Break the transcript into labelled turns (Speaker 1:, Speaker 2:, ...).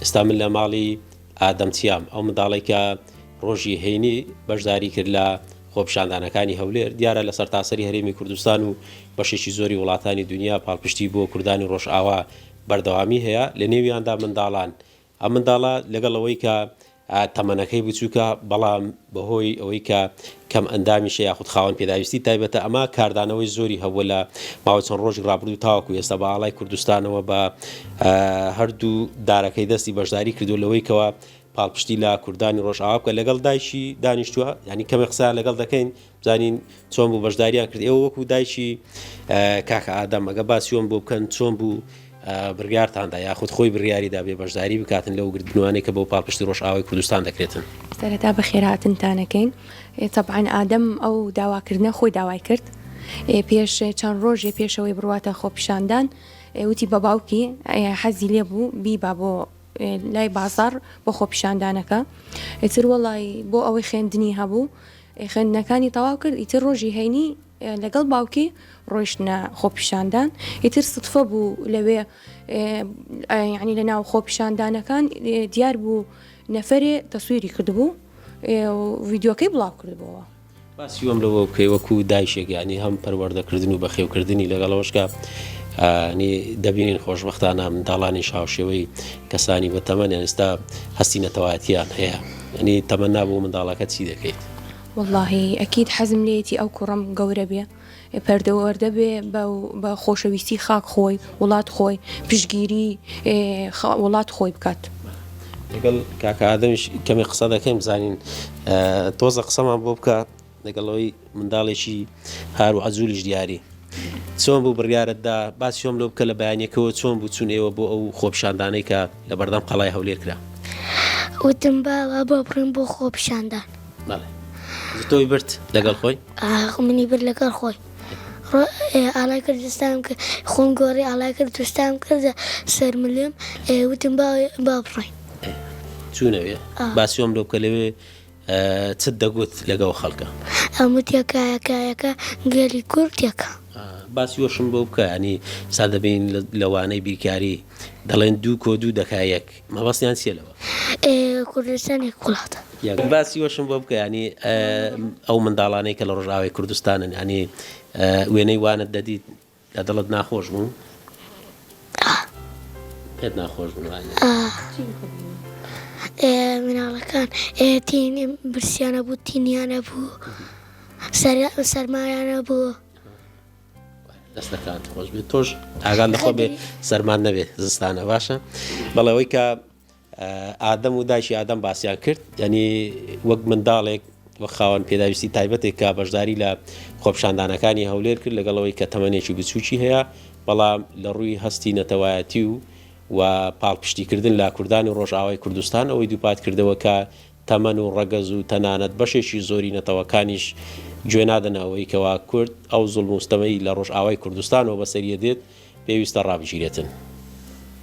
Speaker 1: ئێستا من لە ماڵی ئادەم چیام، ئەو منداڵەی کە ڕۆژی هەینی بەشداری کرد لە خۆپیشاندانەکانی هەولێر، دیارە لە سەرتاسەری هەرێمی کوردستان و بەشێکی زۆری وڵاتانی دونیا پاڵپشتی بۆ کوردانی ڕۆژئاوا بەردەوامی هەیە، لە نێویاندا منداڵان. ئەم منداڵە لەگەڵ ئەوەی کە تەمەنەکەی بچووکە، بەڵام بەهۆی ئەوەی کە کەم ئەندامیشە یاخود خاوەن پێداویستی تایبەتە، ئەمە کاردانەوەی زۆری هەبووە لە ماوەی چەند ڕۆژی ڕابردوو تاوەکو ئێستا بە ئاڵای کوردستانەوە بە هەردوو دارەکەی دەستی بەشداری کردووە لەوەی کەوا پاڵپشتی لە کوردانی ڕۆژئاوا بکە لەگەڵ دایکی دانیشتووە یانی کەمێک قسەیان لەگەڵ دەکەین بزانین چۆن بوو بەشداریان کرد ئێوە وەکو دایکی کاکە ئادەم ئەگە باسی وەم بۆ بکەن چۆن بوو بڕیارتاندا یاخود خۆی بڕیاریدا بێ بەشداری بکاتن لەو گردبوونەوانەی کە بۆ پاڵپشتی ڕۆژئاوای کوردستان دەکرێتن؟
Speaker 2: سەرەتا بەخێرهاتنتانەکەین تەبعەن ئادەم ئەو داواکردنە خۆی داوای کرد پێش چەند ڕۆژێ پێشەوەی بڕواتە خۆپیشاندان وتی بە باوکی حەزی لێ بوو بیبا بۆ لای بازاڕ بۆ خۆپیشاندانەکە ئیتر وەڵی بۆ ئەوەی خوێندنی هەبوو خوێندنەکانی تەواو کرد ئیتر ڕۆژی هەینی لەگەڵ باوکی ڕۆیشتنە خۆپیشاندان ئیتر سوتفە بوو لەوێ یعنی لە ناو خۆپیشاندانەکان دیار بوو نەفەرێ تەسویری کردبوو ڤیدیۆکەی بڵاو کردبووەوە.
Speaker 1: باسی وەم لەوە بکەی وەکو دایکێک یانی هەم پەروەردەکردن و بەخێوکردنی لەگەڵ ئەوەش کە ینی دەبینین خۆشبەختانە منداڵانیش هاوشێوەی کەسانی بە تەمەن یان ئێستا هەستی نەتەوایەتیان هەیە ینی تەمەنا بۆ منداڵەکە چی دەکەیت؟
Speaker 2: وەڵاهی ئەکید حەزم لێیەتی ئەو کوڕەم گەورە بێ پەردەوەردە بێ بە خۆشەویستی خاک خۆی وڵات خۆی پشتگیری وڵات خۆی بکات.
Speaker 1: لەگەڵ کاکە ئادەمیش کەمێک قسە دەکەین بزانین تۆزە قسەمان بۆ بکە لەگەڵ ئەوەی منداڵێکی هار و عەجولیش دیاری چۆن بوو بڕیارت دا باسی هۆم لۆ بکە لە بەیانیەکەوە چۆن بوو چوون ئێوە بۆ ئەو خۆپیشاندانەی کە لە بەردەم قەڵای هەولێر کرا؟
Speaker 3: وتم بابە با بڕۆین بۆ خۆپیشاندان.
Speaker 1: بەڵێ تۆی برد لەگەڵ خۆی؟
Speaker 3: ئاخ منی برد لەگەڵ خۆی. ئاڵای کوردستانم کرد خۆم گۆڕی ئاڵای کوردستانم کردە سەر ملم وتم با با بڕۆین.
Speaker 1: چوونەوێ باسی وەم لۆ بکە لەوێ چت دەگوت لەگەڵ خەڵکە؟
Speaker 3: ئەموت یەکە یەکە یەکە گەلی کورد یەکە.
Speaker 1: باسی وەشم بۆ بکە یانی سا دەبین لە وانەی بیرکاری دەڵێن دوو کۆ دوو دەکا یەک مەبەستیان چیە لەوە؟
Speaker 3: کوردستان یەک وڵاتە.
Speaker 1: باسی وەشم بۆ بکە یانی ئەو منداڵانەی کە لە ڕۆژئاوای کوردستانن یانی وێنەی وانت دەدیت لە دڵت ناخۆش بوو؟ پێت ناخۆش بوون وانیە؟
Speaker 3: مناڵەکان تین برسیانە بوو تینیانە بوو سەرمایانە بوو.
Speaker 1: دەستەکانت خۆش بێت تۆش ئاگات لەخۆ بێ سەرمان نەبێ زستانە باشە بەڵێ ئەوەی کە ئادەم و دایکی ئادەم باسیان کرد یعنی وەک منداڵێک وەک خاوەن پێداویستی تایبەتێک کە بەشداری لە خۆپشاندانەکانی هەولێر کرد لەگەڵەوەی کە تەمەنێکی بچووکی هەیە بەڵام لە ڕووی هەستی نەتەوایەتی و و پاڵپشتیکردن لە کوردانی ڕۆژئاوای کوردستان ئەوەی دووپات کردەوە کە تەمەن و ڕەگەز و تەنانەت بەشێکی زۆری نەتەوەکانیش گوێ نادەنە ئەوەی کەوا کورد ئەو زوڵم و ستەمەی لە ڕۆژئاوای کوردستانەوە بەسەریە دێت پێویستە ڕابگیرێتن.